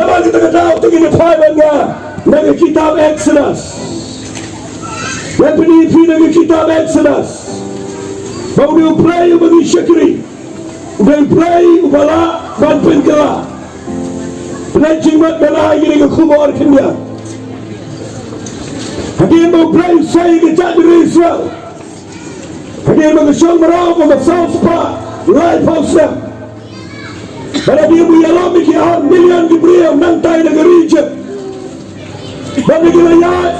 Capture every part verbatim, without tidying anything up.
Ba kita ka daw te ngin ïa phai bad nga na ka kitab Exodus. Ngan pyni ïa phi na ka kitab Exodus ba u dei U Blei uba ngi shakri, u dei U Blei uba lah ban pynkylla. Pynleit jingmut, ba la ïa kane ka khubor khyndiat. Hadien ba U Blei u sei ïa ka jaitbynriew Israel, hadien ba ka shong mraw ba saw spah laiphew snem, bad hadien ba u ïalam ïa ki ar million ki briew nangtai na ka ri Ijipt, bad ba ki la ïaid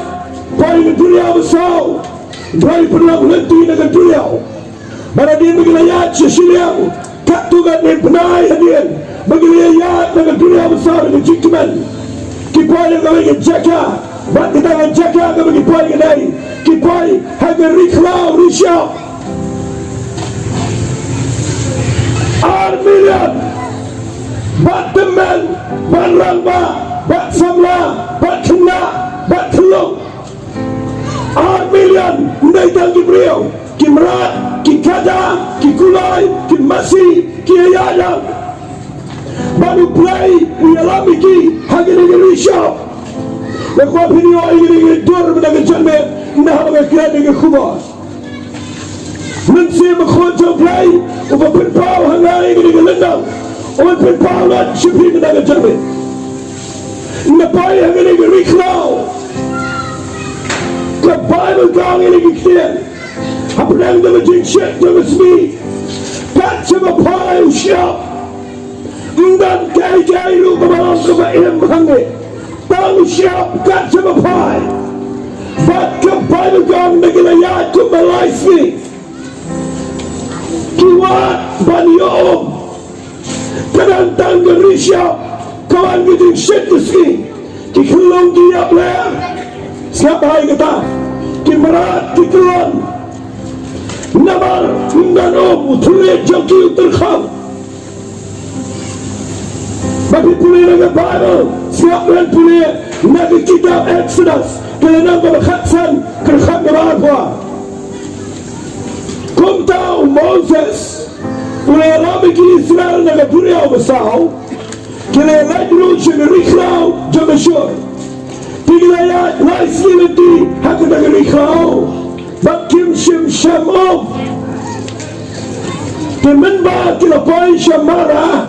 poi ka duriaw basaw, U Blei u pynlong lynti na ka duriaw. Bad hadien ba ki la ïaid sha shiliang, katto katne bnai hadien ba ki la ïaid na ka duriaw basaw da ka jingkmen, ki poi ha kawei ka jaka, bad kata ka jaka kaba ki poi ka dei, ki poi ha ka ri khlaw ri shyiap. Ar million, bad tymmen, bad rangbah, bad samla, bad khynnah, bad khyllung. Ar million, ym dei tang ki briew, ki mrad, ki kada, ki kulai, ki masi, ki ïaïadang. Bad U Blei u ïalam ïa ki ha kane ka ri shyiap. Nga kwah phin ïoh ïa kane ka dur mynta ka janmiet, ynda haba nga kren ïa ka khubor. Mynsiem Bakhuid jong U Blei uba pynpaw ha nga ïa kane ka lynnong, un pynpaw lut sha phi mynta ka janmiet. Ynda poi ha kane ka ri khlaw, ka Baibl ka ong ïa kane ka ktien, hapdeng jong ka jingshit jong ka sngi, kat shaba phai u shyiap, ym don kaei kaei ruh kaba long kaba im hangne. Tang u shyiap kat shaba phai. Bad ka Baibl ka ong ba ki la ïaid kumba lai sngi, ki wad ban ïoh um. Ka don tang ka ri shyiap, ka wan ka jingshit ka sngi. Ki khyllung ki ïap leh. Sngap bha ïa kata. Ki mrad ki kyllon. Namar ym don um, u thylliej jong ki u tyrkhong. Ba phi pule na ka Baibl, sngap, ngan pule na ka kitab Exodus, ka lynnong kaba khatsan, ka dkhot kaba arphew. Kumta u Moses u la ïalam ïa ki Israel na ka duriaw basaw, ki la leit ruh sha ka ri khlaw jong ka Shur. Te ki la ïaid lai sngi lynti ha kata ka ri khlaw, bad kim shym shem um. Te mynba ki la poi sha Mara,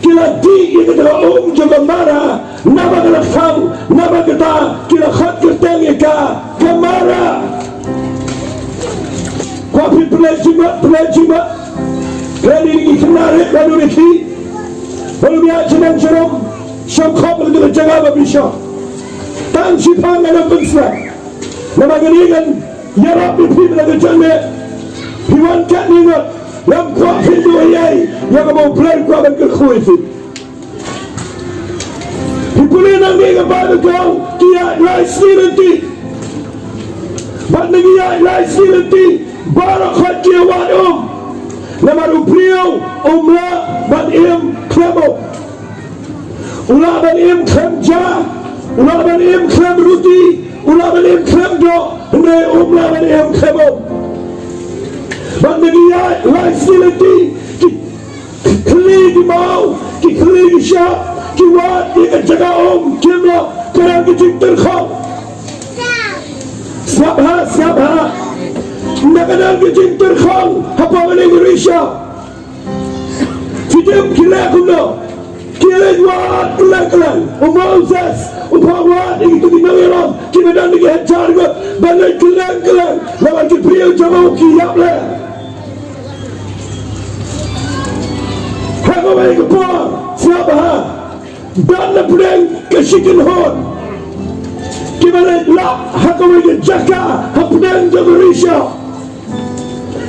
ki la dih ïa kata ka um jong ka Mara, naba ka la khang, naba kata ki la khot kyrteng ïa ka, ka Mara. Kwah phi pynleit jingmut, pynleit jingmut. Kren ïa ki khynnah rit, ba dei ki, ba dei ïa ki nongshun, shong khop ha kata ka jaka ba phi shong. Tang shiphang ngan ym pynslem. Namar kane ngan ïarap ïa phi mynta ka janmiet. Phi wan katne ngut, ngam kwah phin duh ei ei ïa kaba U Blei u kwah ban kyrkhu ïa phi. Phi pule nangne, ka Baibl ka ong ki ïaid lai sngi lynti. Bad ynda ki ïaid lai sngi lynti, baroh khoit ki ïa wad um. Namar u briew um lah ban im khlem um. U lah ban im khlem ja, u lah ban im khlem ruti, u lah ban im khlem doh, hynrei um lah ban im khlem um. Bad ynda ki ïaid lai sngi lynti, ki khlieh ki maw, ki khlieh ki shyiap, ki wad ïa ka jaka um, kim lah, ka don ka jingtyrkhong. Sngap bha, sngap bha. Ynda ka don ka jingtyrkhong hapoh kane ka ri shyiap, phi tip ki leh kumno? Ki leit wad kylleng kylleng. U Moses u phah wad ïa kito ki nongïalam kiba don da ki hajar ngut ban leit kylleng kylleng, namar ki briew jong u ki ïap leh. Ha kawei ka por, sngap bha, don na pdeng ka shi kynhun kiba leit lap ha kawei ka jaka hapdeng jong ka ri shyiap.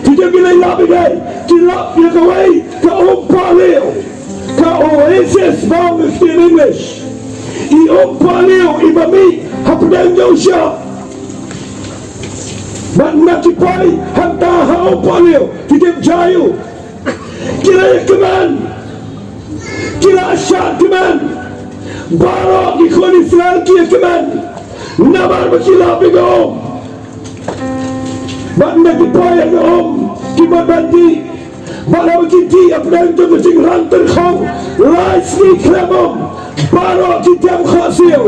Phi tip ki leit lap ïa kaei? Ki lap ïa kawei ka umpohliew, ka oasis ba ong ka ktien English. I umpohliew iba mih hapdeng jong u shyiap. Bad ynda ki poi hangta ha umpohliew, phi tip jia aïu? Ki la ïakmen. Ki la shah kmen. Baroh ki khun Israel ki ïakmen. Namar ba ki lap ïa ka um. Bad ynda ki poi ha ka um, ki mut ban dih. Bad haba ki Ki hapdeng jong ka jingrang tyrkhong, lai sngi khlem um, baroh ki dem khohsiew,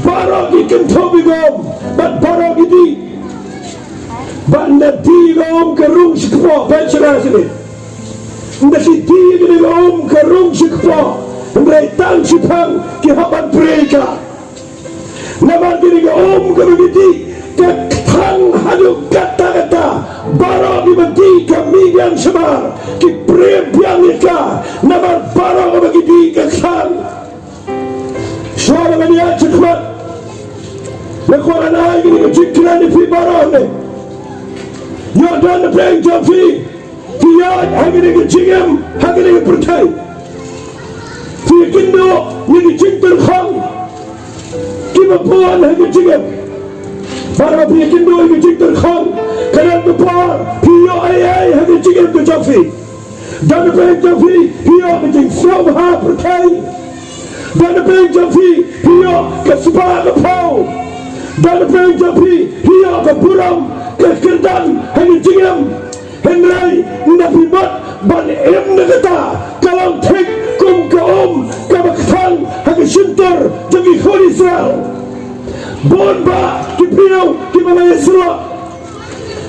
baroh ki kynthup ïa ka um, bad baroh ki dih. Bad ynda dih ïa ka um ka rung shi kpoh, peit shane shane. Ynda ki dih ïa ka um ka rung shi kpoh, hynrei tang shiphang ki hap ban prie ïa ka. Namar kane ka um kaba ki dih ka kthang haduh katta katta. Baroh kiba dih ka mih biang shabar, ki prie biang ïa ka. Namar baroh kaba ki dih ka kthang. Shuwa ba ngan ïaid shakhmat, nga kwah ban ai kane ka jingkren ïa phi baroh ne. Ïoh don na pdeng jong phi. Phi ïaid ha kane ka jingim, ha kane ka pyrthei. Phi ïakynduh ïa ki jingtyrkhong kiba bun ha ka jingim. Bad haba phi ïakynduh ïa ki jingtyrkhong, ka don ka por phi ïoh ei ei ha ka jingim ka jong phi. Don na pdeng jong phi phi ïoh ka jingsngewbha pyrthei. Don na pdeng jong phi phi ïoh ka spah ka phew. Don na pdeng jong phi phi ïoh ka burom ka kyrdan ha ka jingim. Hynrei ynda phi mut ban im na kata, ka long thik kum ka um kaba kthang ha ka shyntur jong ki khun Israel. Bun bah ki briew kiba la ïasyllok,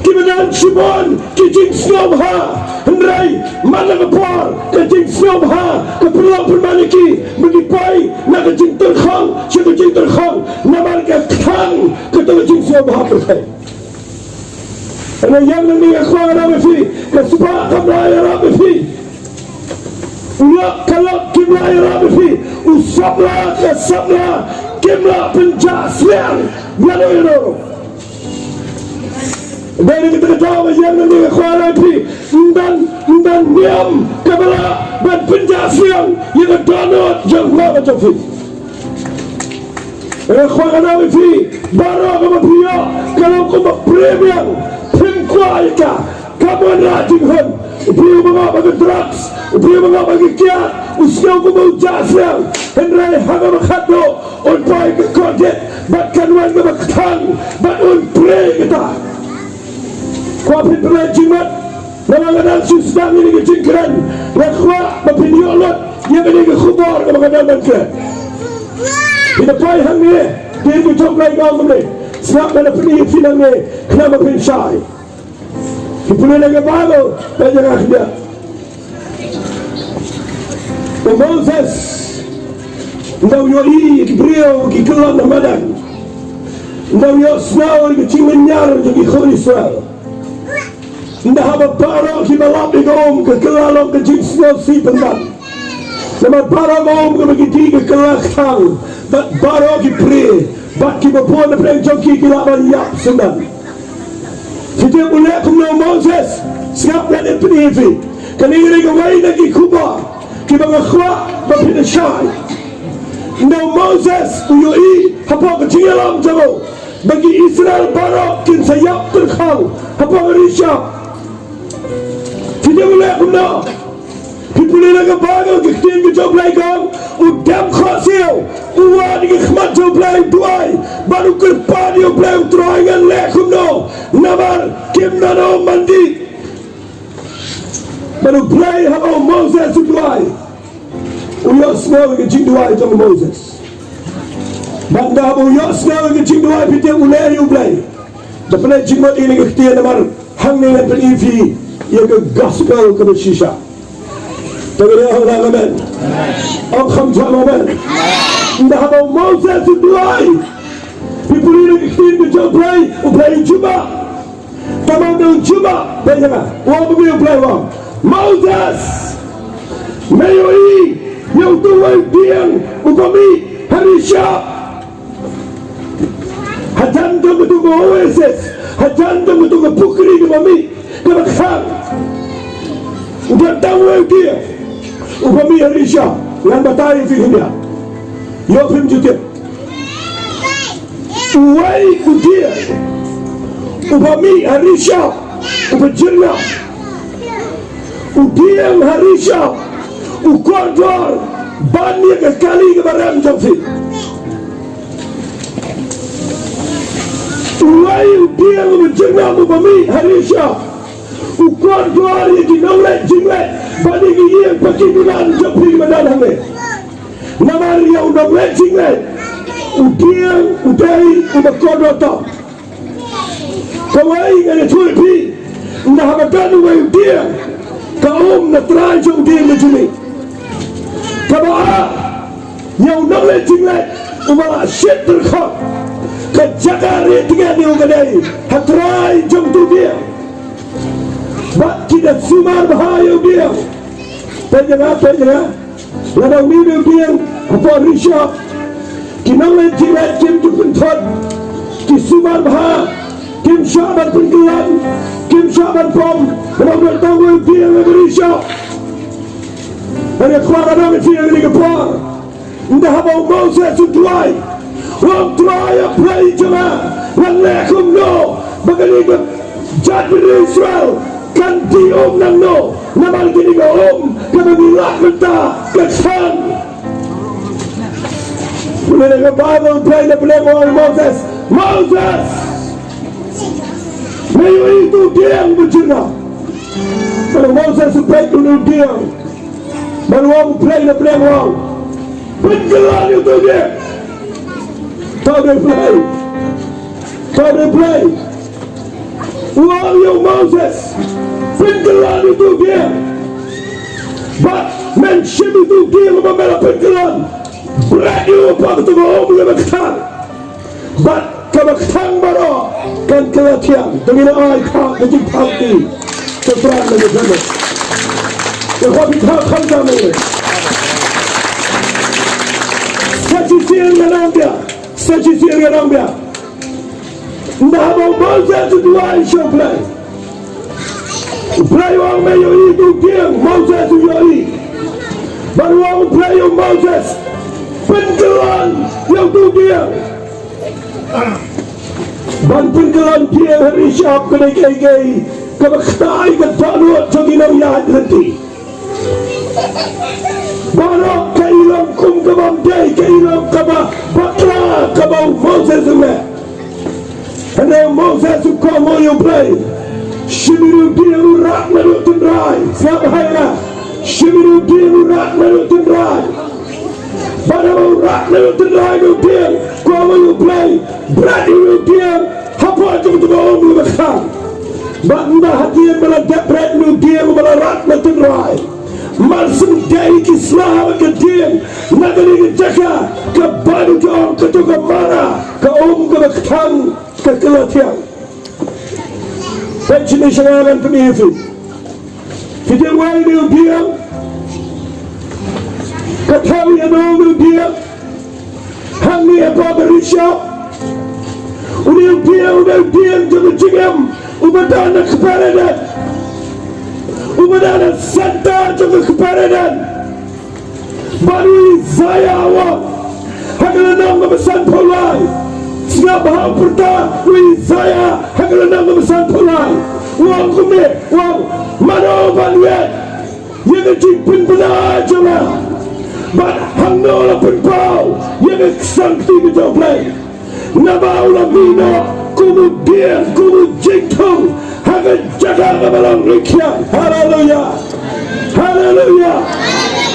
kiba don shibun ki jingsngewbha, hynrei man la ka por ka jingsngewbha ka pynlong pynman ïa ki, ba ki poi na ka jingtyrkhong sha ka jingtyrkhong, namar ka kthang kato ka jingsngewbha pyrthei. Hynrei ïa kane nga kwah ban ong ïa phi, ka spah kam lah ïarap ïa phi. U lok ka lok kim lah ïarap ïa phi. U samla ka samla kim lah pynjah sliang ïano ïano ruh. Dei na kata ka daw ba ïa kane nga kwah ban ong ïa phi, ym don, ym don niam kaba lah ban pynjah sliang ïa ka dohnud jong u kpa jong phi. Nga kwah ban ong ïa phi, baroh kaba phi ïoh ka long kumba prie biang, phim kwah ïa ka. Kam wanrah jinghun. U briew uba ngat bad ka drugs, u briew uba ngat bad ka kiad, u sngew kumba u jah sliang. Hynrei ha kaba khatduh un poi ka kordit bad kan wan kaba kthang bad un prie ïa kata. Kwah phin pynlait jingmut. Namar nga dang shu sdang ïa kane ka jingkren, nga kwah ba phin ïoh lut ïa kane ka khubor kaba nga dang ban kren. Phin da poi hangne, dei ka jong Blei ka ong kumne. Sngap, nga da pyni ïa phi nangne khnang ba phin shai. Phi pule na ka Baibl, peit ïa nga khyndiat. U Moses, ynda u ïohi ïa ki briew ki kyllon ha madan, ynda u ïohsngew ïa ka jinglynñiar jong ki khun Israel, ynda haba baroh kiba lap ïa ka um ka kylla long ka jingsngewsih pynban. Namar baroh ka um kaba ki dih ka kylla kthang, bad baroh ki prie, bad kiba bun na pdeng jong ki ki lah ban ïap syndon. Phi tip u leh kumno u Moses? Sngap, ngan pyni ïa phi. Kane ka dei kawei na ki khubor kiba nga kwah ba phin shai. Ynda u Moses u ïohi hapoh ka jingïalam jong u ba ki Israel baroh kin sa ïap tyrkhong hapoh ka ri Sihor. Phi tip u leh kumno? Phi pule na ka Baibl, ka ktien ka jong U Blei ka ong, u dem khohsiew, u wad ïa ka khmat jong U Blei, u duwai, bad u kyrpad ïa U Blei, U Trai, ngan leh kumno, namar kim don um ban dih. Bad U Blei, haba u Moses u duwai, u ïohsngew ïa ka jingduwai jong u Moses. Bad ynda haba u ïohsngew ïa ka jingduwai, phi tip u leh aïu U Blei? Da pynleit jingmut ïa kane ka ktien namar hangne ngan pyni ïa phi ïa ka gospel kaba shisha. Te ngi ong lang amen. Ong kham jam amen. Ynda haba u Moses u duwai, phi pule ïa ka ktien ka jong U Blei, U Blei u jubab. Tangba ynda u jubab, peit ïa nga, u ong kumne U Blei, u ong, Moses, me ïohi ïa uto uwei u dieng uba mih ha ri Sihor? Hajan jong kato ka oasis, hajan jong kato ka pukri kaba mih kaba kthang, u don tang uwei u dieng uba mih ha ri Sihor. Ngan batai ïa phi kumne. Ïoh phim ju tip. Uwei u dieng uba mih ha ri Sihor, uba jyrngam. U dieng ha ri Sihor u kordor ban ïa ka kali kaba rem jong phi. Uwei u dieng uba jyrngam uba mih ha ri Sihor U kordor ïa ki nongleit jingleit bad ïa ki ïing ba ki dulan jong phi madan hangne. Namar ïa u nongleit jingleit u dieng u dei uba kordor tam. Kawei ngan ïathuh ïa phi, ynda haba don uwei u dieng ka um na trai jong u dieng na jong ngi. Kaba ar ïa u nongleit jingleit uba la shit dyrkhot, ka jaka rieh tngen ïa u ka dei ha trai jong utu u dieng. Bad ki da sumar bha ïa u dieng. Peit ïa nga, peit ïa nga. Lada uni u dieng hapoh rishop, ki nongleit jingleit kim ju pynthut, ki sumar bha, kim shah ban pynkylla, kim shah ban pom. Lada u don tang u dieng ha rishop. Hynrei kwah ka dang ïa phi ha kane ka por. Ynda haba u Moses u duwai, u ong, Trai, A Blei jong nga, ngan leh kumno ba kane ka jaitbynriew Israel kan dih um nangno? Namar kane ka um kaba ngi lap mynta ka kthang. Pule na ka Baibl, U Blei na pdeng u ong, Moses, Moses, me ïohi utu u dieng, bad jyrngam. Bad u Moses u peit ïa utu u dieng. Bad u ong, U Blei na pdeng u ong, pynkylla ïa utu u dieng. Tang U Blei, tang U Blei u ong ïa u Moses, pynkylla ïa utu u dieng. Bad men shim ïa utu u dieng uba me la pynkylla, bret ïa u hapoh katu ka um kaba kthang. Bad kaba kthang baroh kan kylla thiang. To ngin ai ka jingthap kti. Shaphrang na ka jingthap. Ïa ka jingthap kham jam. Sa shisien ngan ong biang, sa shisien ngan ong biang. Ynda haba u Moses u duwai sha U Blei, U Blei u ong, me ïohi utu u dieng. Moses u ïohi. Bad u ong U Blei ïa u Moses, pynkylla ïa utu u dieng. Ban pynkylla dieng ha rishop ka dei kaei kaei kaba kata ka dohnud jong ki nongïaid lynti. Baroh ka i long kum ka bym dei, ka i long kaba bakla kaba u Moses u leh. Hynrei u Moses u kohnguh ïa U Blei. Shim ïa u dieng u rak naduh tynrai. Sngap bha ïa nga. Shim ïa u dieng u rak naduh tynrai. Bad haba u rak naduh tynrai na u dieng, kohnguh ïa U Blei, bret ïa u dieng hapoh jong katu ka um kaba kthang. Bad ynda hadien ba la dep bret ïa u dieng uba la rak na tynrai, mar shu dei ki sla bad ka dieng na kane ka jaka kaba ngi ong katu ka marah, ka um kaba kthang, ka kylla thiang. Peit shane sha nga, ngan pyni ïa phi. Phi tip wei une u dieng? Ka thaw ïano une u dieng? Hangne hapoh ka rishop. Une u dieng, une u dieng jong ka jingim uba don ha kper Eden, uba don ha center jong ka kper Eden. Bad u Isaiah u ong ha ka lynnong kaba sanphew lai. Sngap bha, u pyrta u Isaiah ha ka lynnong kaba sanphew lai. U ong kumne, u ong, mano ban wad ïa ka jingpynbna jong nga? Bad hangno la pynpaw ïa ka ksangkti ka jong U Blei? Naba u la mih noh kum u dieng, kum u jingthung ha ka jaka kaba long rikhiang. Haleluya. Haleluya.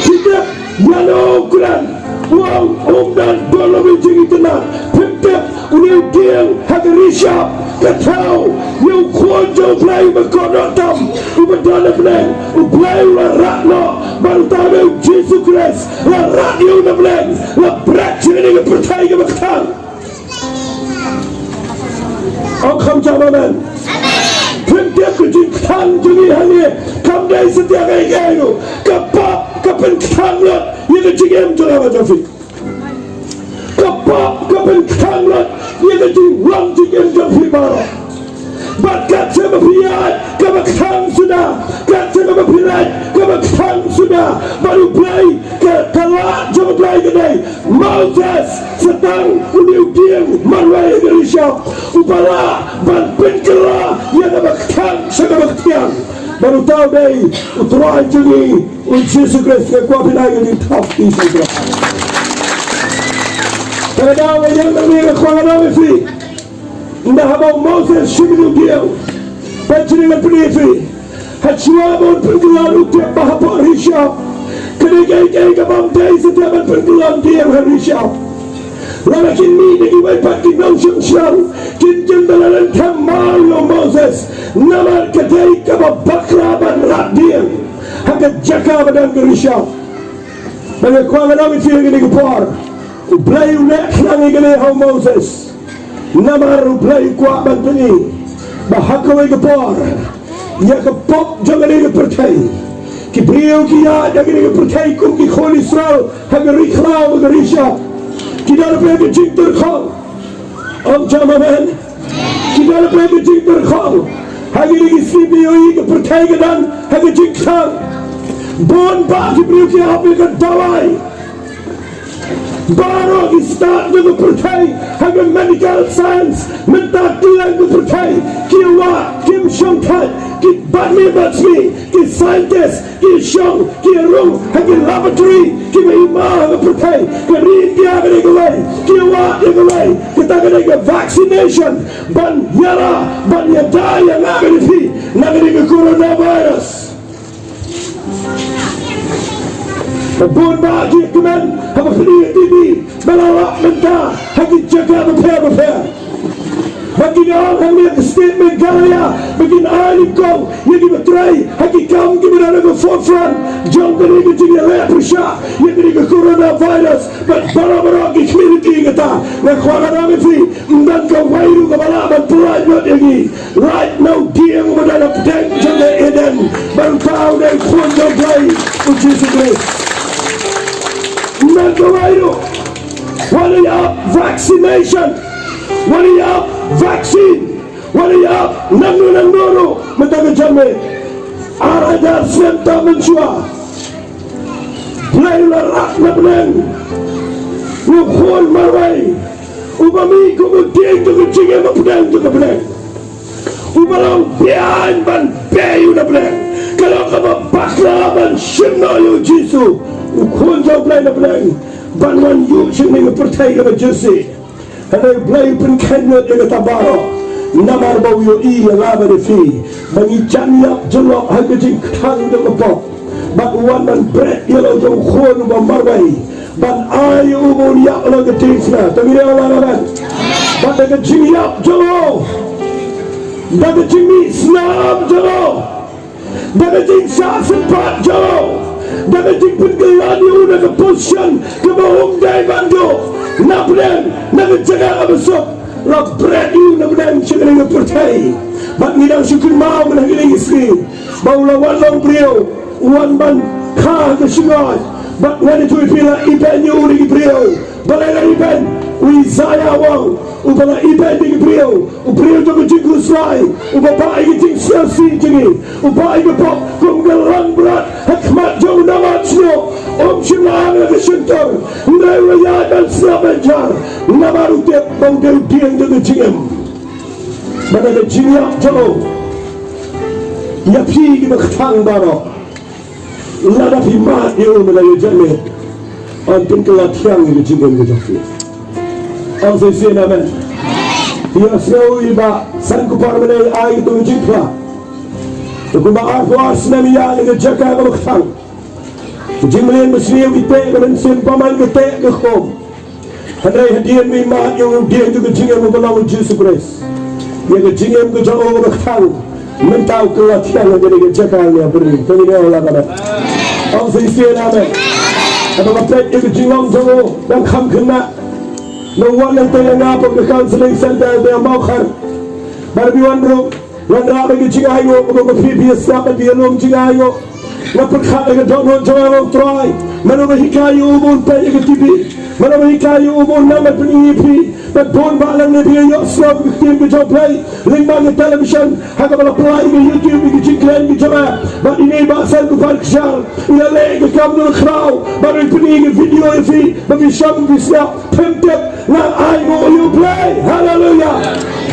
Phi tip ïano u kren? U ong um don dolop ïa ka jingitynnad. Phim tip, une u dieng ha ka rishop ka thaw ïa u Khun jong U Blei uba kordor tam, uba don na bneng. U Blei u la rah noh bad uta u dei u Jisu Khrist. La rah ïa u na bneng, la bret ïa kane ka pyrthei kaba kthang. Ong kham jam amen. Phim tip, ka jingkthang jong ngi hangne kam dei satia kaei kaei ruh. Ka pop ka pynkthang lut ïa ka jingim jong nga bad jong phi. Ka pop ka pynkthang lut ïa ka jinglong jingim jong phi baroh. Bad kat shaba phi ïaid kaba kthang suda, kat shaba phi leit kaba kthang suda, bad U Blei, ka, ka lad jong U Blei ka dei, Moses, sa tang une u dieng marwei ha ka rishop uba lah ban pynkylla ïa kaba kthang sha kaba kthiang. Bad uta u dei U Trai jong ngi U Jisu Khrist. Nga kwah phi ai ka jingthap kti sha U Trai. Te nga dang ïa nga, nga kwah nga ong ïa phi, ynda haba u Moses shim ïa u dieng, peit shane, ngan pyni ïa phi. Shuwa ba un pynkylla u tep ba hapoh ri shop ka dei kaei kaei ka bym dei, sa tep ban pynkylla dieng ha ri shop. Lada kin mih da kiwei pat ki nongshong shnong, kin kin da la lynthem maw ïa u Moses. Namar ka dei kaba bakla ban rat dieng ha ka jaka ba don ka ri shop. Ba nga kwah ban ong ïa phi ha kane ka por, U Blei u leh khnang ïa kane ha u Moses. Namar U Blei u kwah ban pyni ba ha kawei ka por, ïa ka pop jong kane ka pyrthei, ki briew ki ïaid ha kane ka pyrthei kum ki khun Israel ha ka ri khlaw, ha ka ri shop, ki don ha ka jingtyrkhong. Ong jam amen. Ki don ha ka jingtyrkhong. Ha kine ki sngi phi ïohi ka pyrthei ka don ha ka jingtyrkhong. Bun bah ki briew ki hap ïa ka dawai. Baroh ki stad jong ka pyrthei ha ka medical science, mynta kylleng ka pyrthei, ki wad, kim shongthait, ki bat miet bat sngi, ki scientist, ki shong, ki rung ha ki laboratory kiba i ma ha ka pyrthei. Ka ri India ka dei kawei, ki wad ïa kawei, kata ka dei ka vaccination ban ïarap, ban ïada ïa nga bad ïa phi na kane ka coronavirus. Bun bah ki kmen haba phi ïohi TV ba la lap mynta ha ki jaka bapher bapher. Ba ki ong hangne ha ka state Meghalaya ba kin ai nyngkong ïa kiba trei ha ki kam kiba don ha ka forefront jong kane ka jingïaleh pyrshah ïa kane ka coronavirus. Bad baroh baroh ki khmih ïa kata. Nga kwah ban ong ïa phi, ym don kawei ruh kaba lah ban pynlait lut ïa ngi. Lait na u dieng uba don hapdeng jong ka Eden, ba uta u dei u Khun jong U Blei, U Jisu Khrist. Ym don kawei ruh. Wat la ïa vaccination, wat la ïa vaccine, wat la ïa nangno nangno ruh, mynta ka janmiet, ar hajar snem tam mynshuwa, Blei u la rat na bneng, u Khun marwei, uba mih kum u dieng jong ka jingim hapdeng jong ka bneng. Uba long beaiñ ban bei u na bneng. Ka long kaba bakla ban shim noh ïa U Jisu, u Khun jong U Blei na bneng, ban wan ïuh sha kane ka pyrthei kaba jyrsieh. Hynrei U Blei u pynkheiñ lut ïa kata baroh namar ba u ïohi ïa nga bad ïa phi ba ngi jan ïap jyllop ha ka jingkthang jong ka pop. Bad u wan ban bret ïa la u jong u Khun uba marwei ban ai ïa u ba un ïap halor ka diengphna. To ngin ong amen. Bad da ka jingïap jong u, da ka jingmih snam jong u, da ka jingshah sympat jong u, da ka jingpynkylla ïa u na ka position kaba um dei ban duh na bneng, na ka jaka kaba suk, la bret ïa u na bneng sha kane ka pyrthei. Bad ngi dang shu kynmaw mynta ha kine ki sngi ba u la wan long briew, u wan ban kha ha ka shyngoid. Bad ngan ïathuh ïa phi, la ibeiñ ïa u da ki briew. Balei la ibeiñ? U Isaïah u ong, uba la ibeiñ da ki briew, u briew jong ka jingkhuslai, uba bah ïa ka jingsngewsih jong ngi, uba bah ïa ka pop kum ka langbrot ha khmat jong u nongarsiew, um shym la ang la ka shyntur, hynrei u la ïaid ban sngap ban jar, namar u tip ba u dei u dieng jong ka jingim. Bad da ka jingïap jong u, ïa phi kiba kthang baroh, lada phi mad ïa u mynta ka janmiet, yn pynkylla thiang ïa ka jingim ka jong phi. Ong sa shisien amen. Ïa sngew ïa ba san kpar mynne ai ïa ka jingphla. Te kumba arphew ar snem ïa ïa ka jaka kaba kthang. Ka jingmlien ba sniew ki teh ka mynsiem, bymman ka teh ka khum. Hynrei hadien ba i mad ïa u dieng jong ka jingim uba long u Jisu Khrist, ïa ka jingim ka jong u kaba kthang, mynta u kylla thiang ha kane ka jaka ngi ha Bri. Te ngi dei u la ka met. Ong sa shisien amen. Haba nga peit ïa ka jinglong jong u dang kham khynnah, nang wan nangta ïa nga pyrshah ka counselling center te Mawkhar. Bad bi wan ruh, wanrah ïa ka jingainguh kaba ma phi phi ïa sngap bad ïa lum jingainguh. Nga pyrkhat ïa ka dohnud jong nga, Trai. Mano ba hikai ïa u ba un peit ïa ka TV? Mano ba hikai ïa u ba un nang ban pyni ïa phi? Bad bun bah nangne phi ïohsngew ïa ka ktien ka jong U Blei lyngba ka television, ha kaba la pynlait ïa ka YouTube, ïa ka jingkren ka jong nga. Bad ine i Bah Sankupar Kshaw i la leh ïa ka kam jong u khraw, bad u pyni ïa ka video ïa phi, ba phi shong phi sngap. Phim tip, nga ainguh ïa U Blei. Haleluya.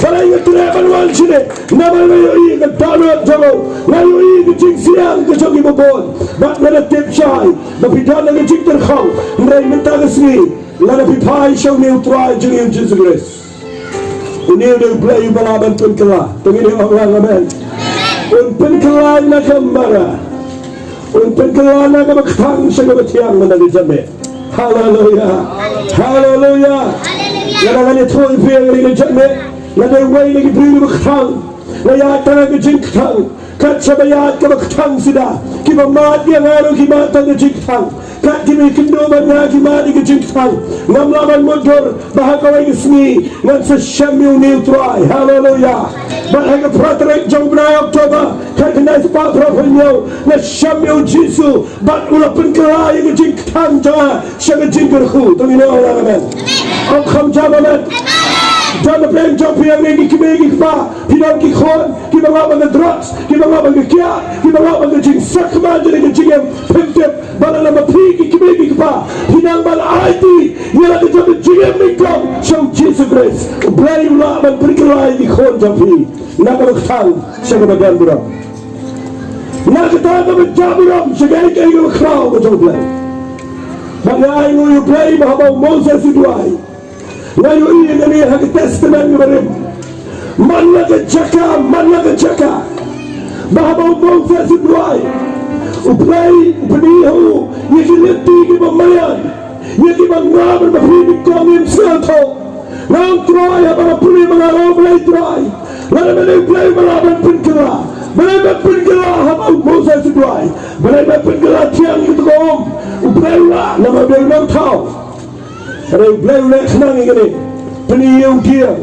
Balei nga treh ban wan shane? Namar nga ïohi ïa ka dohnud jong u, nga ïohi ïa ka jingsiang ka jong kiba bun. Bad nga da tip shai ba phi don ha ka jingtyrkhong, hynrei mynta ka sngi, lada phi phai sha une U Trai jong ngi U Jisu Khrist, une u dei U Blei uba lah ban pynkylla. Te ngin ong lang amen. Un pynkylla na ka mara. Un pynkylla na kaba kthang sha kaba thiang mynta ka janmiet. Haleluya. Haleluya. Nga dang ngan ïathuh ïa phi ïa kane ka janmiet. Nga dei uwei na ki briew kiba kthang. Nga ïaid tang ha ka jingkthang. Kat shaba ïaid kaba kthang sida. Kiba mad ïa nga ruh ki mad tang ka jingkthang. Kat kiba ïakynduh bad nga ki mad ïa ka jingkthang. Ngam lah ban mutdur ba ha kawei ka sngi ngan sa shem ïa une u Trai. Haleluya. Bad ha ka phra tarik jong u bnai October, kat khyndai spah phra phew hynñiew, nga shem ïa u Jisu bad u la pynkylla ïa ka jingkthang jong nga sha ka jingkyrkhu. To ngin ong amen. Ong kham jam amen. Don na pdeng jong phi hangne ki kmie ki kpa, phi don ki khun kiba ngop ha ka drugs, kiba ngop ha ka kiad, kiba ngop ha ka jingsakhmat jong ka jingim, phim tip ba lada ma phi ki kmie ki kpa phi nang ban aiti ïa la ka jong ka jingim nyngkong sha u Jisu Khrist, U Blei u lah ban pynkylla ïa ki khun jong phi na kaba kthang sha kaba don burom, na kata kaba jah burom sha kaei kaei kaba khraw ka jong U Blei. Bad nga ainguh ïa U Blei ba haba u Moses u duwai, nga ïohi ïa kane ha ka Testament kaba rim. Man la ka jaka, man la ka jaka, ba haba u Moses u duwai, U Blei u pyni ha u ïa ki lynti kiba maian, ïa kiba nga bad ma phi nyngkong ngim sngewthuh. Nga ong Trai, haba nga pule ma nga, nga ong Blei Trai, lada ma dei U Blei ba lah ban pynkylla, balei ban pynkylla haba u Moses u duwai? Balei ban pynkylla thiang ïa kata ka um? U Blei u lah, namar U Blei u nongthaw. Hynrei U Blei u leh khnang ïa kane, pyni ïa u dieng.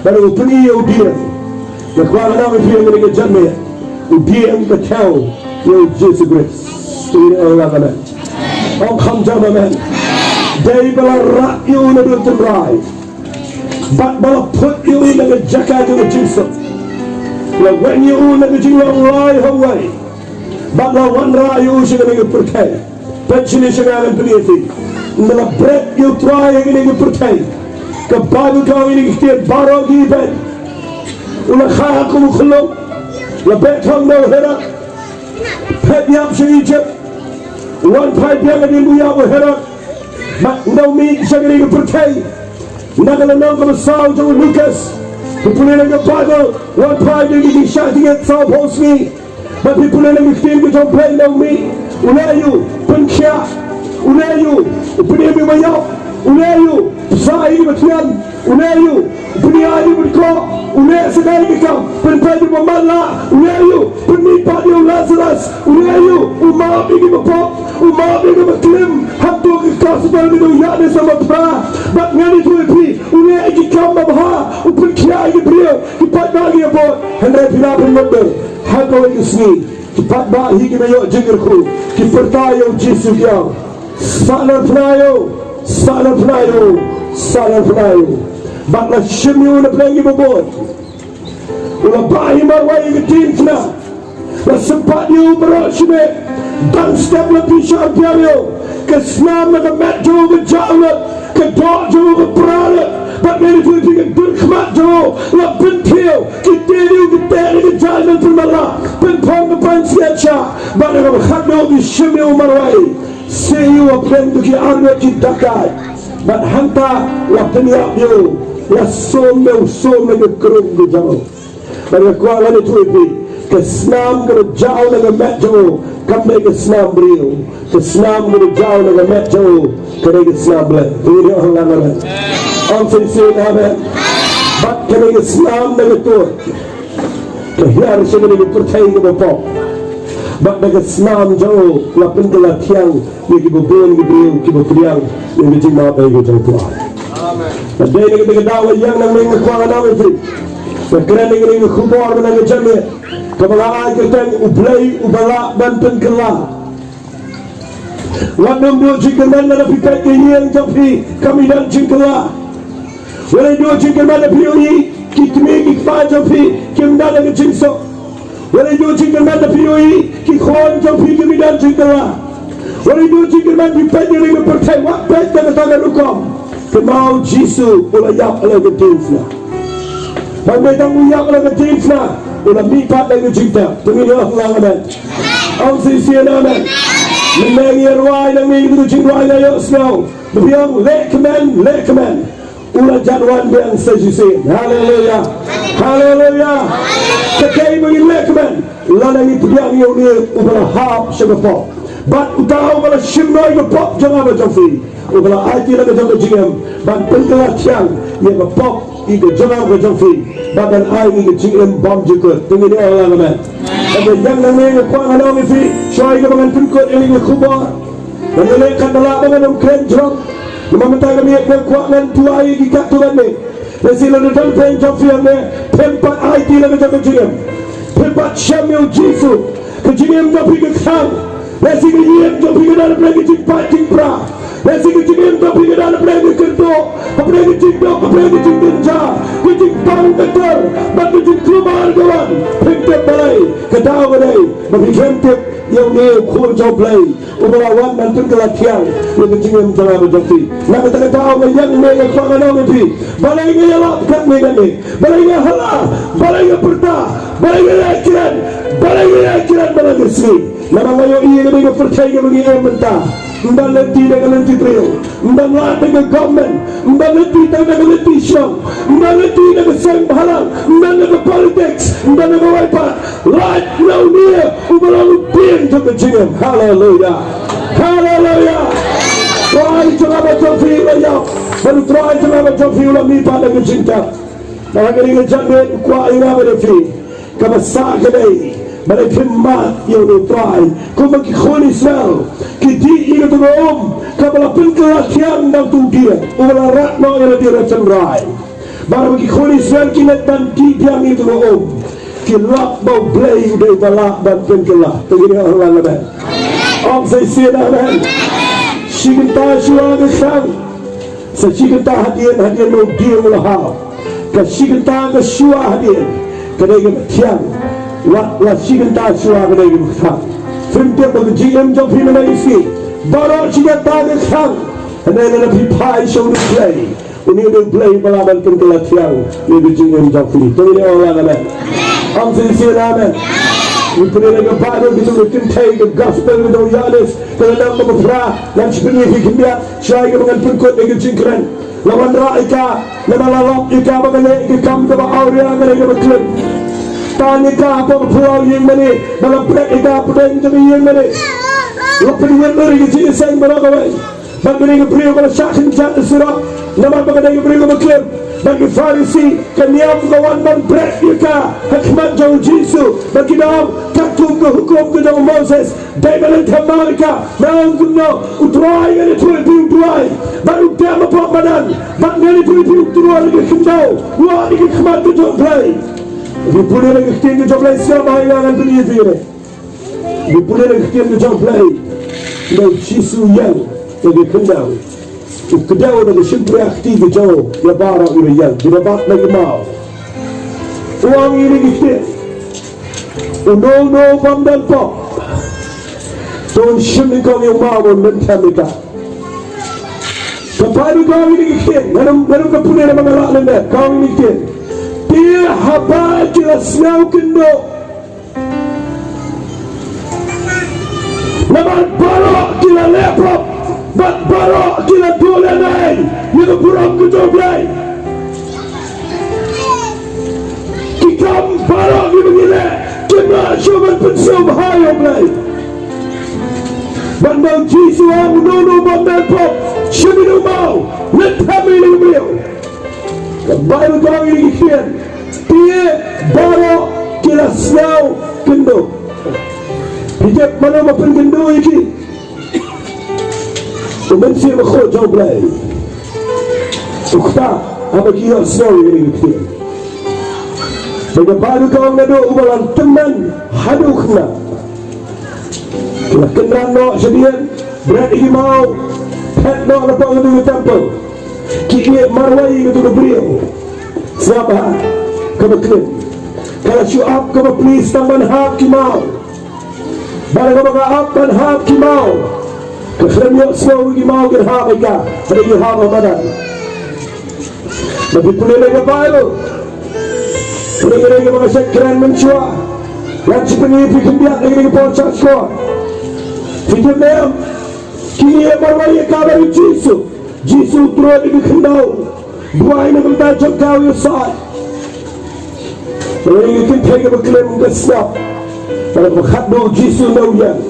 Bad u pyni ïa u dieng. Nga kwah ngan ong ïa phi ïa kane ka janmiet, u dieng ka thew ïa u Jisu Khrist. Ïa u amen. Ong kham jam amen. Dei ba la rah ïa u naduh tynrai, bad ba la put ïa u na ka jaka jong ka jingsuk. La wan ïa u na ka jinglong lai ha uwei, bad la wanrah ïa u sha kane ka pyrthei. Peit shane sha nga ngan pyni ïa phi. Ynda la bret ïa u Trai ha kane ka pyrthei, ka Baibl ka ong ïa kine ki ktien baroh ki beit. U la kha ha kum u khyllung, la beh thong da u Herod, phet ïap sha Ijipt, wan phai biang hadien ba u ïap u Herod. Bad ynda u mih sha kane ka pyrthei, na ka lynnong kaba saw jong u Lukas, phi pule na ka Baibl, wan phai da ki shah jingit saw phew sngi. Bad phi pule na ki ktien ka jong U Blei, ynda u mih, u leh aïu? Pynkhiah. U leh aïu? U pynim ïa u baïap. U leh aïu? Pynshah ïa ki bathian. U leh aïu? U pynïaid ïa u pynkoh. U leh sa kaei ka kam? Pynpeit ïa u ba matlah. U leh aïu? Pynmih pat ïa u Lasarus. U leh aïu? U map ïa ki bapop. U map ïa ki baklim. Hato ka gospel ka dei ïa kane sa ba phra? Bad ngan ïathuh ïa phi, u leh ïa ki kam babha. U pynkhiah ïa ki briew, ki paidbah ki ïa bud. Hynrei phi lah ban mutdur, ha kawei ka sngi, ki paidbah hi kiba ïoh jingkyrkhu, ki pyrta ïa u Jisu, ki ong, "Sahnarphna ïa u, sahnarphna ïa u, sahnarphna ïa u." Bad la shim ïa u na pdeng kiba bud. U la bah hi marwei ïa ka diengphna. La sympat ïa u baroh shimet. Dang step la pynshar biang ïa u. Ka snam na ka met jong u ka jah lut. Ka doh jong u ka pra lut. Bad ngan ïathuh ïa phi, ka dur khmat jong u la pynthiew. Ki tieng ïa u ki teh na ka jaiñ ban pynmatlah, pynphong ka pansngiat shah. Bad na kaba khatduh ki shim ïa u marwei. Seh ïa u hapdeng ki arngut ki dakaid. Bad hangta la pynïap ïa u, la sum ïa u, sum ïa ka krung ka jong u. Bad nga kwah ngan ïathuh ïa phi, ka snam kaba jah na ka met jong u kam dei ka snam briew. Ka snam kaba jah na ka met jong u ka dei ka snam Blei. Phi ïoh hangne amen? Ong shisien amen. Bad ka dei ka snam na ka tuid. Ka hiar sha kane ka pyrthei kaba pop. Bad da ka snam jong u la pynkylla thiang ïa kiba bun ki briew kiba pdiang ïa ka jingmap ka jong u Trai. Bad dei na kata ka daw ïa nga, nga kwah ngan ong ïa phi, nga kren ïa kane ka khubor mynta ka janmiet kaba nga ai kyrteng U Blei uba lah ban pynkylla. Wat nym duh jingkyrmen lada phi peit ka ïing jong phi kam don jingkylla. Wat nym duh jingkyrmen lada phi ïohi ki kmie ki kpa jong phi kim don ka jingsuk. Wat nym duh jingkyrmen lada phi ïohi ki khun jong phi kim don jingkylla. Wat nym duh jingkyrmen, phi peit ïa ka pyrthei, wat peit da kata ka rukom. Kynmaw Jisu u la ïap ïa la ka diengphna. Bad mynta u ïap ïa la ka diengphna, u la mihpat ïa ka jingtep. To ngin ong lang amen. Ong shisien amen. Mynta ngi ïa rwai, nang ngi ïa rwai, nang ïa sngew. Ba phi ong leh kmen, leh kmen. U la jan wan biang sa shisien. Haleluya. Haleluya. Kaei ba ngin leh kumne? Lada ngi pdiang ïa une uba la hap sha ka pop, bad uta uba la shim noh ïa ka pop jong nga bad jong phi, uba la aiti la ka jong ka jingim ban pynkylla thiang ïa ka pop, ïa ka jong nga bad jong phi, bad ban ai ïa ka jingim bymjukut. To ngin ong lang amen. Haba ïa kane nga kwah ngan ong ïa phi, shuwa ïa kaba ngan pynkut ïa kane ka khubor, ngan ïaleh katba lah ba ngan ym kren jrong. Namar mynta ka miet nga kwah ngan duwai ïa ki katto katne. Lehse lada don phi jong phi hangne, phim pat aiti la ka jong ka jingim, phim pat shem ïa u Jisu, ka jingim jong phi ka kthang. Lehse ka jingim jong phi ka don hapdeng ka jingpait jingpra. Lehse ka jingim jong phi ka don hapdeng ka kynduh, hapdeng ka jingduk, hapdeng ka jingdynja, ka jingpang ka ter, bad ka jingkulmar ka wan. Phim tip balei, ka daw ka dei ba phi khlem tip ïa une u Khun jong U Blei uba la wan ban pynkylla thiang ïa ka jingim jong nga bad jong phi. Na kata ka daw nga ïeng ne nga kwah ngan ong ïa phi, balei nga ïalap katne katne, balei nga hala, balei nga pyrta, balei nga ïakren, balei nga ïakren man la ka sngi? Namar nga ïohi ïa kane ka pyrthei kaba ngi im mynta, ym don lynti da ka lynti briew, ym don lad da ka government, ym don lynti tang da ka lynti shnong, ym don lynti da ka seng bhalang, ym don da ka politics, ym don da kawei pat. Lait na une uba long u dieng jong ka jingim. Haleluya. Haleluya. Trai jong nga bad jong phi u la ïap, bad u Trai jong nga bad jong phi u la mihpat da ka jingtep. Bad ha kane ka janmiet u kwah ïa nga bad ïa phi, kaba sah ka dei ba lada phim mad ïa une u Trai kumba ki khun Israel ki dih ïa kata ka um kaba la pynkylla thiang da uto u dieng uba la rat noh ïa lade na tynrai. Bad haba ki khun Israel ki leit ban dih biang ïa kata ka um, ki lap ba U Blei u dei uba lah ban pynkylla. To ngin ong lang amen. Ong sa shisien amen. Shi kynta shuwa ka kthang, sa shi kynta hadien, hadien ba u dieng u la haw, ka shi kynta ka shuwa hadien ka dei kaba thiang, wat la shi kynta shuwa ka dei kaba kthang. Phim tip ba ka jingim jong phi mynta ka sngi baroh shi kynta ka kthang. Hynrei lada phi phai sha une U Blei, une U Blei ba lah ban pynkylla thiang ïa ka jingim jong phi. To ngin ong lang amen. Ong sa shisien amen. Ngi pule na ka Baibl, kito ki kynthei ka gospel, kito ki Ïoannis, ka lynnong ba phra, ngan sa pyni ïa phi khyndiat, shuwa ïa kaba ngan pynkut ïa ka jingkren. La wanrah ïa ka, namar la lap ïa ka ba ka leh ïa ka kam kaba awria, ka leh kaba khlem. Tan ïa ka hapoh ka phyllaw ïingmane, ba la bret ïa ka hapdeng jong ka ïingmane. La pynwit lut ïa ka jingïaseng baroh kawei. Bad kane ka briew ba la shah kynjat da surok, namar ba ka dei ka briew kaba khlem. Bad ki Pharisi, ka niam ka wan ban bret ïa ka ha khmat jong u Jisu. Bad ki da ong, katkum ka hukum ka jong u Moses, dei ban leit thymmai ïa ka. Ngan ong kumno, U Trai, ngan ïathuh ïa phi U Trai, bad u dem hapoh madan, bad ngan ïathuh ïa phi U Trai, ïa ka khyndew, wat ïa ka khmat ka jong U Blei. Phi pule na ka ktien ka jong U Blei, sngap bha ïa nga, ngan pyni ïa phi ne. Ngi pule na ka ktien ka jong U Blei, ynda u Jisu u ïeng na ka khyndew, u kdew na ka shympriahkti ka jong u ïa baroh kiba ïeng, kiba bat na ki maw. U ong ïa kine ki ktien: Uno uno u bym don pop, to un shim nyngkong ïa u maw, un lynthem ïa ka. Ka Baibl ka ong ïa kine ki ktien, ngan ym, ngan ym da pule namar nga lah lyndet, ka ong ïa kine ki ktien: Te haba ki la sngew kynduh, namar baroh ki la leh pop, bad baroh ki la duh lehnoh ïa ka burom ka jong U Blei. Ki kam baroh kiba ngi leh kim lah shuh ban pynsngewbha ïa U Blei. Bad ynda u Jisu u ong, uno uno u bym don pop, shim ïa u maw, lynthem ïa u briew. Ka Baibl ka ong ïa kine ki ktien: Te baroh ki la sngew kynduh. Phi tip mano ba pynkynduh ïa ki? U Mynsiem Bakhuid jong U Blei. U ktah haba ki ïohsngew ïa kine ki ktien. Bad ka Baibl ka ong naduh uba la tymmen haduh u khynnah, ki la kynran noh shadien, bret ïa ki maw, phet noh napoh katu ka templ. Ki ïeh marwei ïa katu ka briew. Sngap bha kaba klim. Ka la shu ap kaba plie tang ban hap ki maw. Bad haba ka ap ban hap ki maw, ka khlem ïohsngew ïa ki maw kin hap ïa ka, hynrei ki hap ha madan. Lada phi pule na ka Baibl, pule na ka Baibl, ka shait kren mynshuwa. Ngan sa pyni ïa phi khyndiat na kane ka por, shait shuwa. Phi tip ne em, ki ïeh marwei ïa ka bad u Jisu. Jisu u trud ïa ka khyndew, buaid na ka bynta jong ka, u ïasaid. Lei ki kynthei kaba klim ka sngap. Bad kaba khadduh u Jisu u ïeng.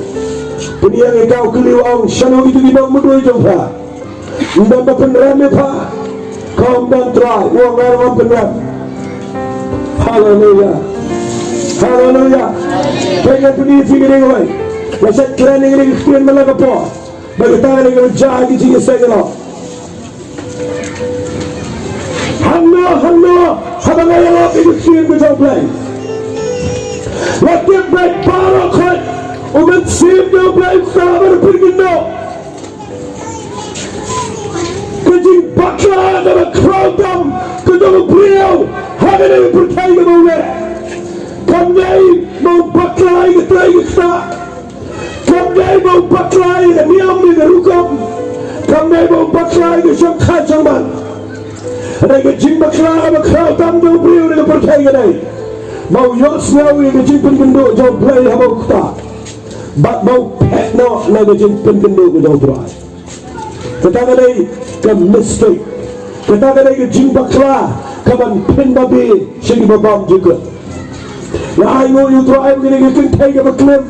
Pynïeng ïa ka, u kylli, u ong, shano kito ki nongmudui jong pha? Ym don ba pynrem ïa pha? Ka ong, ym don Trai. U ong, nga ruh ngam pynrem. Haleluya. Haleluya. Peit, ngan pyni ïa phi kane kawei. Nga shait kren ïa kane ka ktien man la ka por. Bad kata ka dei kaba jia ha ki jingïaseng halor. Hangno hangno haba nga ïalap ïa ka ktien ka jong U Blei, la tip beit baroh khoit, U Mynsiem jong U Blei u kta ban pynkynduh. Ka jingbakla kaba khraw tam ka jong u briew ha kane ka pyrthei kaba u leh, kam dei ba u bakla ïa kata ïa kata. Kam dei ba u bakla ïa ka niam ïa ka rukom. Kam dei ba u bakla ïa ka shongkha shongman. Hynrei ka jingbakla kaba khraw tam jong u briew ha ka pyrthei ka dei ba u ïohsngew ïa ka jingpynkynduh jong U Blei haba u ktah, bad ba u phet noh na ka jingpynkynduh ka jong U Trai. Kata ka dei ka mistake. Kata ka dei ka jingbakla kaban pynbabe sha kiba bymjukut. Nga ainguh ïa U Trai ba kane ka kynthei kaba klim,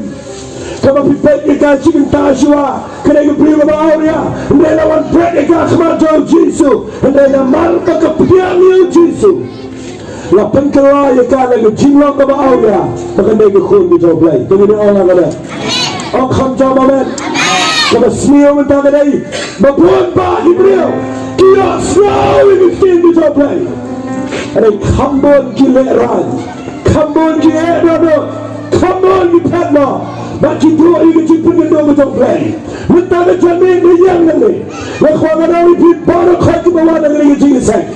kaba phi peit ïa ka shi kynta shuwa, ka dei ka briew kaba awria. Hynrei la wan bret ïa ka ha khmat jong u Jisu. Hynrei namar ba ka pdiang ïa u Jisu, la pynkylla ïa ka na ka jinglong kaba awria ba kan dei ka khun ka jong U Blei. Te ngin ong lang amen. Ong kham jam amen. Kaba sniew mynta ka dei ba bun bah ki briew ki ïohsngew ïa ka ktien ka jong U Blei, hynrei kham bun ki lehraiñ, kham bun ki eh dohnud, kham bun ki phet noh bad ki duh ïa ka jingpynkynduh ka jong U Blei. Mynta ka janmiet, nga ïeng nangne, nga kwah ban ong ïa phi baroh khoit kiba wan ha kane ka jingïaseng.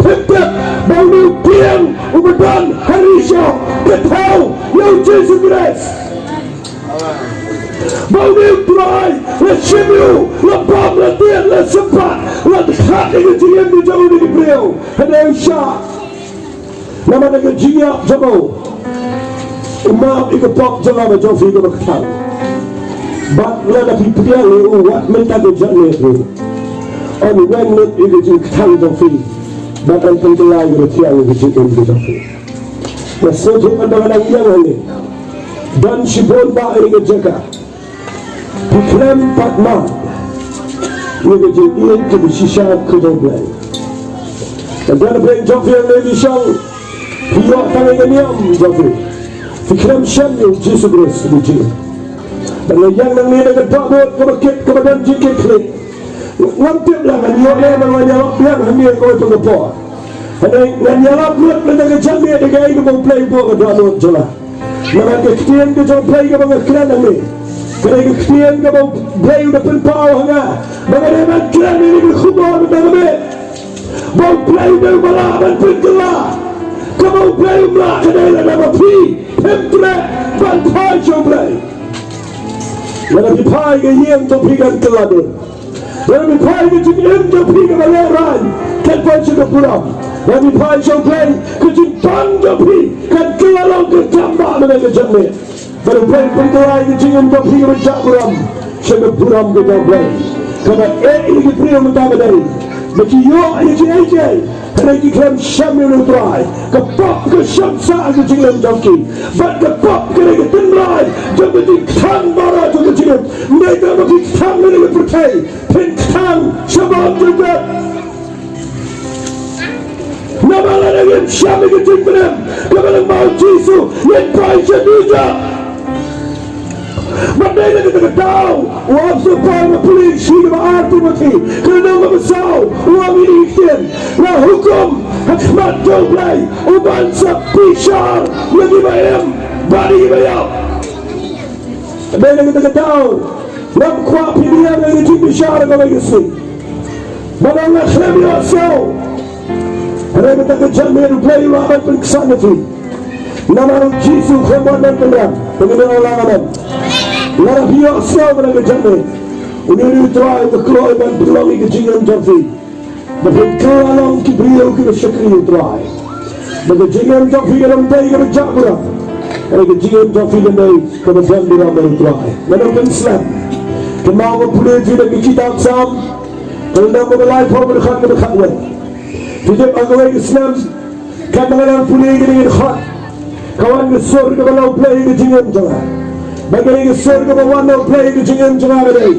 Phim tip ba une u dieng uba don ha riewshong ka thew ïa u Jisu Khrist. Ba une u Trai la shim ïa u, la bam, la tied, la sympat, la dkhot ïa ka jingim ka jong une u briew. Hynrei u shah. Namar ka jingïap jong u, u map ïa ka pop jong nga bad jong phi kaba kthang. Bad lada phi pdiang ïa u, wat mynta ka janmiet ruh, yn weng lut ïa ka jingkthang jong phi bad yn pynkylla ïa ka jingim ka jong phi. Nga sngewthuh ba nga dang ïeng hangne, don shibun bah ha kane ka jaka. Phi khlem pat mad ïa ka jingïeit kaba shisha ka jong U Blei. Ka don ha pdeng jong phi hangne, phi shong, phi ïoh tang ïa ka niam jong phi. Phi khlem shem ïa u Jisu Khrist ha ka jingim. Bad nga ïeng nangne da ka dohnud kaba kit, kaba don jingkitkhlieh. Ngam tip la ngan ïoh leh ba ngan ïalap biang hangne kawei pat ka por. Hynrei ngan ïalap lut mynta ka janmiet da kaei kaba U Blei u buh ka dohnud jong nga. Namar ka ktien ka jong U Blei kaba nga kren hangne, ka dei ka ktien kaba U Blei u da pynpaw ha nga ba nga dei ban kren ïa kane ka khubor mynta ka miet, ba U Blei u dei uba lah ban pynkylla. Kaba U Blei um lah ka dei lada ma phi phim treh ban phai sha U Blei. Lada phi phai, ka ïing jong phi kan kylla dien. Lada phi phai, ka jingim jong phi kaba lehraiñ kan poi sha ka burom. Lada phi phai sha U Blei, ka jingpang jong phi kan kylla long, kan khlem bah mynta ka janmiet. Bad U Blei un pynkylla ïa ka jingim jong phi kaba jah burom sha ka burom ka jong U Blei. Kaba eh ïa ki briew mynta ka dei ba ki ïoh ïa kiei kiei, hynrei ki khlem shem ïa une U Trai. Ka pop ka shong sah ha ka jinglong jong ki. Bad ka pop ka dei ka tynrai jong ka jingkthang baroh jong ka jingim. Ym dei tang ba phi kthang ha kane ka pyrthei, phin kthang sha bymjukut. Namar lada ngim shem ïa ka jingpynim kaba lyngba u Jisu, ngin phai sha dujok. Bad dei na kata ka daw u apostol Paul ba pule shi kaba ar Timothi, ka lynnong kaba saw, u ong ïa kine ki ktien: La hukum ha khmat jong U Blei u ban sa bishar ïa kiba im bad ïa kiba ïap. Dei na kata ka daw ngam kwah phi ïa ka jingbishar kawei ka sngi. Ba nga khlem ïohsngew. Hynrei mynta ka janmiet U Blei u lah ban pynksan ïa phi. Namar u Jisu u khlem wan ban pynrem. Te ngin ong lang amen. Lada phi ïohsngew mynta ka janmiet, une u dei U Trai uba kloi ban pynlong ïa ka jingim jong phi. Ba phin kylla long ki briew kiba shakri U Trai. Ba ka jingim jong phi kan ym dei kaba jah burom. Hynrei ka jingim jong phi kan dei kaba don burom bad U Trai. Ngan ym pynslem. Kumba nga pule ïa phi na ka kitab Salm, ka lynnong kaba laiphew, ka dkhot kaba khatwei. Phi tip ha kawei ka snem, katba nga dang pule ïa kane ka dkhot, Ka wan ka sur kaba la U Blei ïa ka jingim jong nga. Bad kane ka sur kaba wan na U Blei ïa ka jingim jong nga ka dei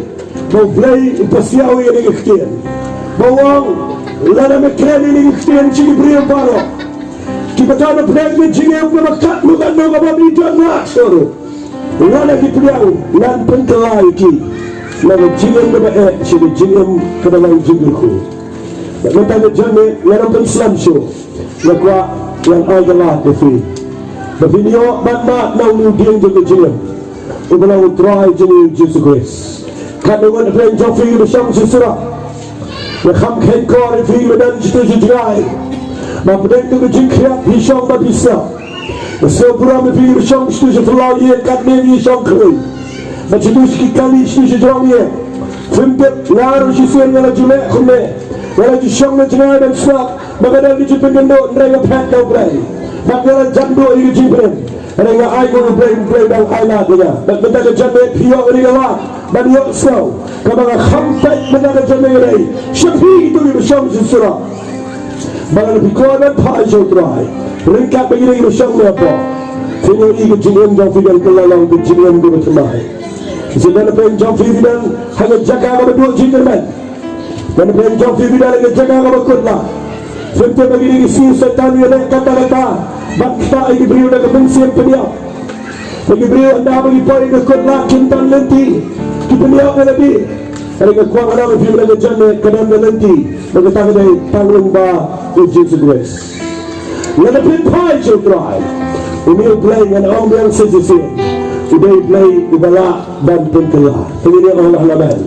ba U Blei u pasiaw ïa kane ka ktien. Ba u ong, lada me kren ïa kane ka ktien sha ki briew baroh, kiba don hapdeng ka jingim kaba katno katno kaba me don, la sur, lada ki pdiang, ngan pynkylla ïa ki na ka jingim kaba eh sha ka jingim kaba long jingkyrkhu. Bad mynta ka janmiet, ngan ym pynslem shuh. Nga kwah ngan ai ka lad ïa phi ba phin ïoh ban mad na une u dieng jong ka jingim, uba long U Trai jong ngi U Jisu Khrist. Katno ngut hapdeng jong phi kiba shong sha surok? Nga kham khenkor ïa phi kiba don shato sha jngai, ba hapdeng jong ka jingkhriat phi shong bad phi sngap. Nga sngewburom ïa phi kiba shong shato sha phyllaw ïing, katne ngi shong kawei, bad shato sha ki kali, shato sha jrong ïing. Phim tip, nga ruh shisien nga la ju leh kumne. Nga la ju shong na jngai ban sngap ba ka don ka jingpynkynduh, hynrei nga phet na U Blei. Bad nga la jan duh ïa ka jingpynim, hynrei nga ai ha U Blei, U Blei u dang ai lad ïa nga. Bad mynta ka janmiet phi ïoh kane ka lad ban ïohsngew kaba nga kham peit mynta ka janmiet, ka dei sha phi kito kiba shong sha surok. Ba lada phi kwah ban phai sha U Trai, ryngkat bad kito kiba shong hapoh, phin ïohi ka jingim jong phi kan kylla long ka jingim kaba thymmai. Shisien don hapdeng jong phi kiba don ha ka jaka kaba duh jingkyrmen. Don hapdeng jong phi kiba don ha ka jaka kaba kut lah. Phim tip ba kine ki sngi Soitan u ïaleh katta katta ban ktah ïa ki briew da ka mynsiem pynïap. Ba ki briew ynda ba ki poi ha ka kut lah kim don lynti, ki pynïap ïa lade. Hynrei nga kwah ban ong ïa phi mynta ka janmiet, ka don ka lynti, bad kata ka dei tang lyngba U Jisu Khrist. Lada phin phai sha U Trai, une U Blei, ngan ong biang sa shisien, u dei U Blei uba lah ban pynkylla. Te ngin ïa ong lah amen.